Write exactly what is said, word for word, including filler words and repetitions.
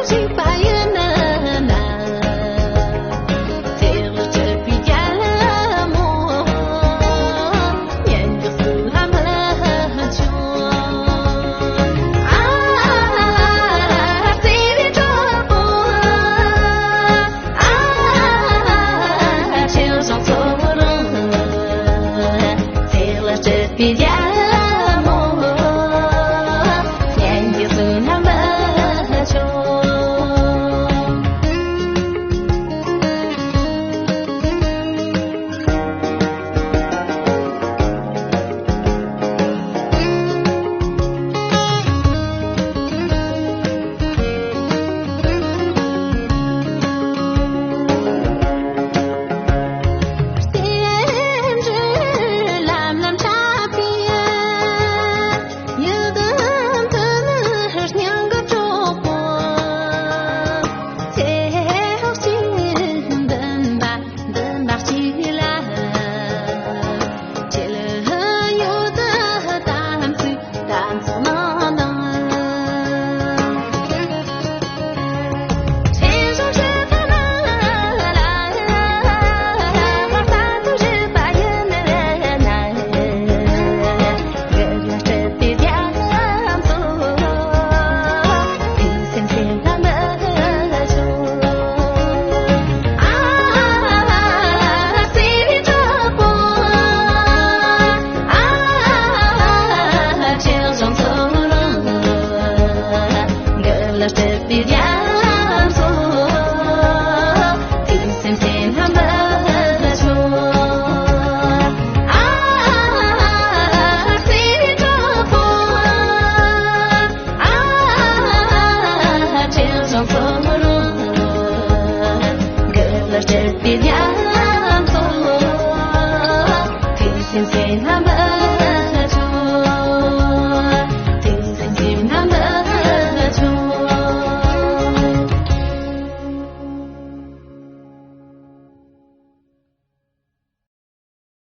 ཞིག་པ་ཡིན་ན། ཚེ་ལ་སྤྲད་པའི་རྒྱལ་མོ། ཉན་གི་སུ་ལ་མ་ཆོག་ཨ། བརྩེ་བའི་གྲོགས་པོ། ཨ། ཆེ་བ་ཚོ་རང་། ཚེ་ལ་སྤྲད་པའི་རྒྱལ་མོ། ཉན་གི་སུ་ལ་མ་ཆོག